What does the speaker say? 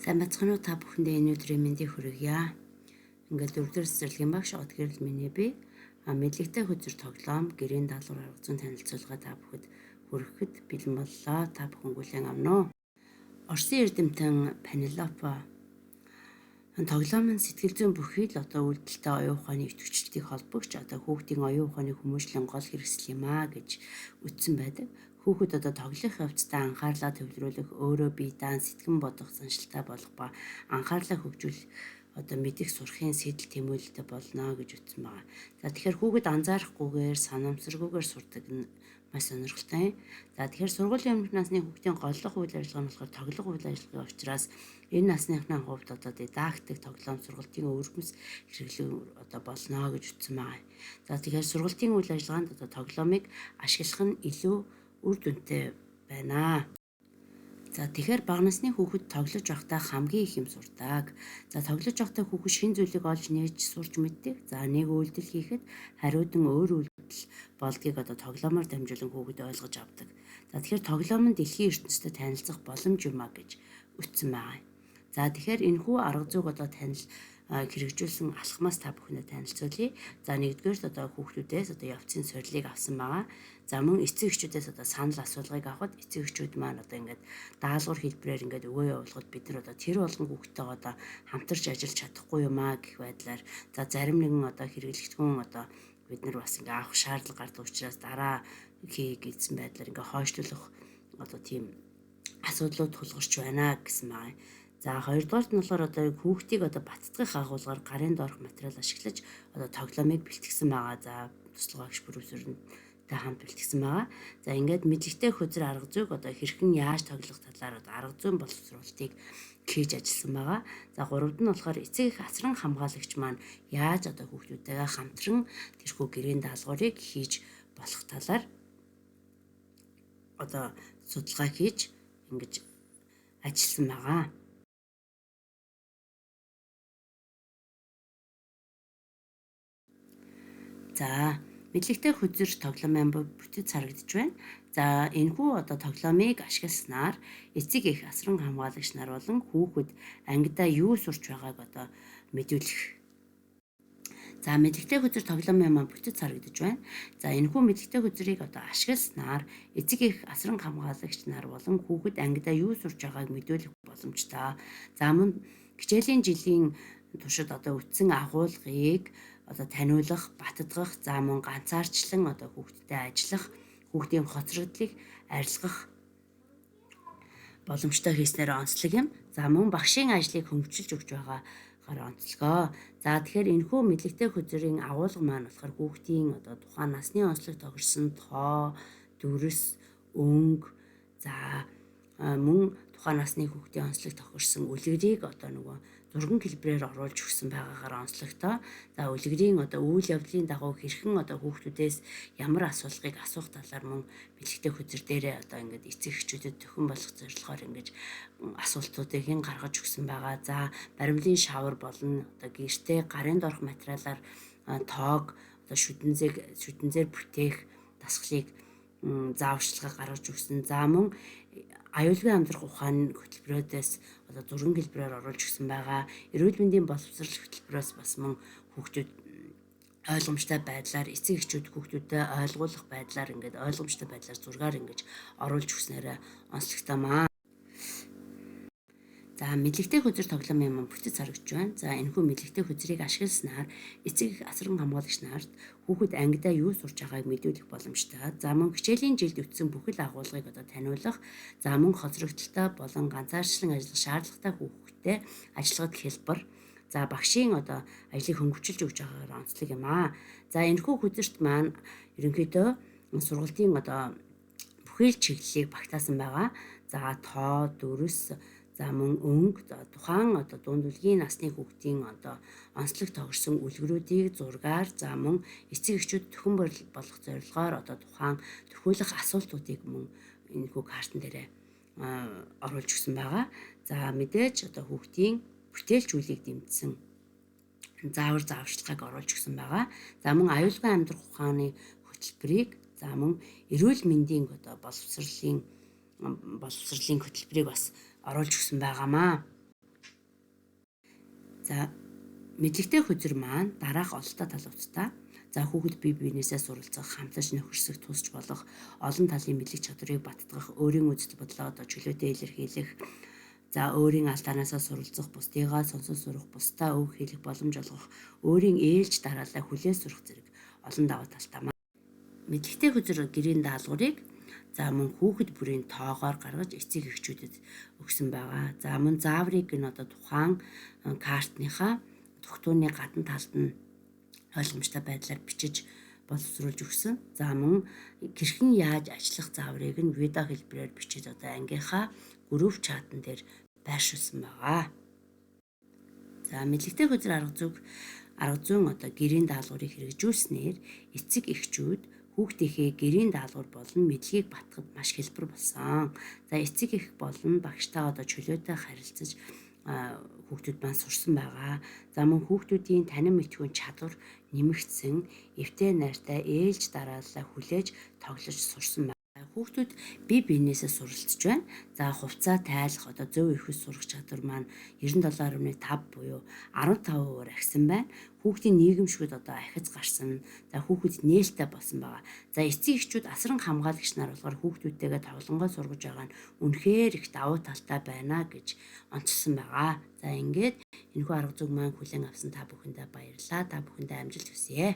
Сайн бацхан уу, та бүхэндээ энэ өдрийн мэндийг хүргье. Ингээд дөрөвдүгээр цэцэрлэгийн багш Одгэрэл миний би мэдлэгтэй хөзөр тоглоом гэрийн даалгавар арга зүйн танилцуулга та бүхэд хүргэхэд бэлэн боллоо. Та бүхэн хүлээн авна уу? Орсын эрдэмтэн Пенелопа тоглоом нь сэтгэл зүйн бүхий л одоо үйлдэлтэй оюун ухааны идэвхжлэлтийг холбогч одоо хүүхдийн оюун ухааны хүмүүжлийн гол хэрэгсэл юм а гэж үздсэн байдаг. Хүүхэд одоо тоглох явцдаа анхаарлаа төвлөрүүлэх, өөрөө бие даан сэтгэн бодох заншилтай болох ба анхаарлаа хөгжүүлэх одоо мэдих сурахын сэтэл тэмүүлэлтэй болно гэж үздсэн байгаа. За тэгэхээр хүүхэд анзаарахгүйгээр, санамсаргүйгээр сурдаг нь маш сонирхолтой. За тэгэхээр сургуулийн өмнөх насны хүүхдийн голлох үйл ажиллагаа нь болохоор тоглох үйл ажиллагаа учраас энэ насныхны хувьд одоо дидактик тоглоом сургалтын өвөрмөс хэрэглээ одоо болно гэж үздсэн байгаа. За тэгэхээр сургалтын үйл ажиллагаанд одоо тоглоомыг ашиглах нь илүү үр дүнтэй байна. За тэгэхээр бага насны хүүхэд тоглож байхдаа хамгийн их юм сурдаг. За тоглож байхдаа хүүхэд шинэ зүйлийг олж нээж сурч мэддэг. За нэг үйлдэл хийхэд хариудан өөр үйлдэл болдгийг одоо тоглоомоор дамжуулан хүүхэд ойлгож авдаг. За тэгэхээр тоглоом нь дэлхийн ертөнцтэй танилцах боломж юм а гэж үздсэн байгаа. За тэгэхээр энэхүү арга зүйг одоо танил хэрэгжүүлсэн алхмаас та бүхэндээ танилцуулъя. За нэгдүгээрт одоо хүүхдүүдээс одоо явцын сорилыг авсан байгаа. За мөн эцэг эхчүүдээс одоо санал асуулгыг авахад эцэг эхчүүд маань одоо ингээд даалгавар хэлбэрээр ингээд өгөө явуулахад бид нар одоо тэр болгон хүүхдтэйгээ одоо хамтарч ажиллаж чадахгүй юм а гэх байдлаар, за зарим нэгэн одоо хэрэглэгдэхүүн одоо бид нар бас ингээд авах шаардлага гардаг учраас дараа хий гэсэн байдлаар ингээд хойшлуулах одоо тийм асуудлууд тулгарч байна гэсэн байгаа. За хоёрдугаарт нь болохоор одоо хүүхдийг одоо баттгах агуулгаар гарын доорх материал ашиглаж одоо тоглоомыг бэлтгэсэн байгаа. За туслах багш профессортай хамт бэлтгэсэн байгаа. За ингээд мэдлэгтэй хөзөр арга зүйг одоо хэрхэн яаж тоглох талаар одоо арга зүйн боловсруулалтыг хийж ажилласан байгаа. За гуравд нь болохоор эцэг их асран хамгаалагч маань яаж одоо хүүхдүүдтэйгээ хамтран тэрхүү гэрийн даалгаврыг хийж болох талаар одоо судалгаа хийж ингэж ажилласан байгаа. За мэдлэгтэй хөзөр тоглоом маань бүтэц харагдаж байна. За энэхүү одоо тоглоомыг ашигласнаар эцэг их асран хамгаалагч нар болон хүүхэд ангидаа юу сурч байгааг одоо мэдүүлэх. За мэдлэгтэй хөзөр тоглоомын маань бүтэц харагдаж байна. За энэхүү мэдлэгтэй хөзрийг одоо ашигласнаар эцэг их асран хамгаалагч нар болон хүүхэд ангидаа юу сурч байгааг мэдүүлэх боломжтой. За мөн хичээлийн жилийн туршид одоо үтсэн агуулгыг одоо таниулах, баттгах, за мөн ганцаарчлан одоо хүүхдтэй ажиллах, хүүхдийн хоцрогдлыг арилгах боломжтой хийснээр онцлог юм. За мөн багшийн ажлыг хөнгөвчилж өгч байгаагаар онцлогоо. За тэгэхээр энэхүү мэдлэгтэй хөзрийн агуулга маань болохоор хүүхдийн одоо тухайн насны онцлог тохирсон тоо, дүрс, өнгө, за мөн тухайн насны хүүхдийн онцлог тохирсон үлгэрийг одоо нөгөө зурган хэлбэрээр оруулж өгсөн байгаагаар онцлогтой. За үлгэрийн одоо үйл явдлын дагуу хэрхэн одоо хүүхдүүдээс ямар асуулгыг асуух талаар мөн бэлэгтэй хөзөр дээрээ одоо ингээд эцэг эхчүүдэд төхөн болох зорилгоор ингэж асуултуудыг хэн гаргаж өгсөн байгаа. За баримлын шавар болон одоо гэртээ гарын доорх материалаар тоог одоо шүдэнзээр бүтээх дасгалыг зааварчилгаа гаргаж өгсөн. За мөн аюулгүй амьдрах ухааны хөтөлбөрөөдөөс одоо зурган хэлбэрээр оруулж өгсөн байгаа. Эрүүл мэндийн боловсрол хөтөлбөрөөс бас мөн хүүхдүүд ойлгомжтой байдлаар эцэг эхчүүд хүүхдүүдэд ойлгуулах байдлаар ингээд ойлгомжтой байдлаар зургаар ингэж оруулж өгснээр онцлогтой маа. За мэдлэгтэй хөзөр тоглоомын маань бүтэц харагдаж байна. За энэхүү мэдлэгтэй хөзрийг ашигласнаар эцэг их асран хамгаалагч нарт хүүхэд ангидаа юу сурч байгааг мэдүүлэх боломжтой. За мөн хичээлийн жилд үтсэн бүхэл агуулгыг одоо таниулах, за мөн хоцрогдолтой болон ганцаарчлан ажиллах шаардлагатай хүүхэдтэй ажиллахад хялбар. За багшийн одоо ажлыг хөнгөвчилж өгч байгаагаар онцлог юм аа. За энэхүү хөзөрт маань ерөнхийдөө сургалтын одоо бүхэл чиглэлийг багтаасан байгаа. За тоо, дүрс, за мөн өнгө, тухайн одоо дунд бүлгийн насны хүүхдийн одоо онцлог тохирсон үлгэрүүдийг зургаар, за мөн эцэг эхчүүд төхөн болох зорилгоор одоо тухайн төхөөлөх асуултуудыг мөн энэхүү картн дээрээ оруулж өгсөн байгаа. За мэдээж одоо хүүхдийн бүтээлч үйлийг дэмжсэн заавар зааварчилгааг оруулж өгсөн байгаа. За мөн аюулгүй амьдрах ухааны хөтөлбөрийг, за мөн эрүүл мэндийн одоо боловсролын хөтөлбөрийг бас оруулж өгсөн байгаамаа. За, мэдлэгтэй хөзөр маань дараах ололтой талуудтай. За, хүүхэд бие биенээсээ суралцах, хамтарч нөхөрсөх, тусч болох, олон талын мэдлэг чадварыг баттгах, өөрийн үзэл бодлоо одоо чөлөөтэй илэрхийлэх, за өөрийн алдаанаасаа суралцах, бусдыгаа сонсон сурах, бусдаа өв хийх боломж олгох, өөрийн ээлж дараалал хүлээн сурах зэрэг олон давуу талтай маань. Мэдлэгтэй хөзөр гэрийн даалгаврыг за мөн хүүхэд бүрийн тоогоор гаргаж эцэг эхчүүдэд өгсөн байгаа. За, мөн зааврыг нь одоо тухайн картныхаа дугтууны гадна талд нь ойлгомжтой байдлаар бичиж боловсруулж өгсөн. За, мөн хэрхэн яаж ажиллах зааврыг нь видео хэлбэрээр бичиж одоо ангийнхаа group chat ан дээр байршуулсан байгаа. За, мэдлэгтэй хөзөр арга зүйн одоо гэрийн даалгаврыг хэрэгжүүлснээр эцэг эхчүүд хүүхдийнхээ гэрийн даалгавар болон мэдлэгийг батхад маш хялбар болсон. За, эцэг эх болон багштайгаа одоо чөлөөтэй харилцаж хүүхдүүд маань сурсан байгаа. За, мөн хүүхдүүдийн танин мэдэхүйн чадвар нэмэгдсэн, эвтэй найртай ээлж дарааллаа хүлээж тоглож сурсан байна. Хүүхдүүд бие биенээсээ суралцж байна. За, хувцаа тайлах, одоо зөв эвхэж сурах чадвар маань 97.5 буюу 15%-аар ахисан байна. Хүүхдийн нийгэмшигт одоо ахиц гарсан. За, хүүхэд нээлттэй болсон байгаа. За, эцэг эхчүүд асран хамгаалагч нар болохоор хүүхдүүдтэйгээ тоглонгоо сургаж байгаа нь үнэхээр их давуу талтай байна гэж онцлсон байгаа. За, ингээд энэхүү арга зүйг маань хүлээн авсан та бүхэндээ баярлалаа. Та бүхэндээ амжилт хүсье.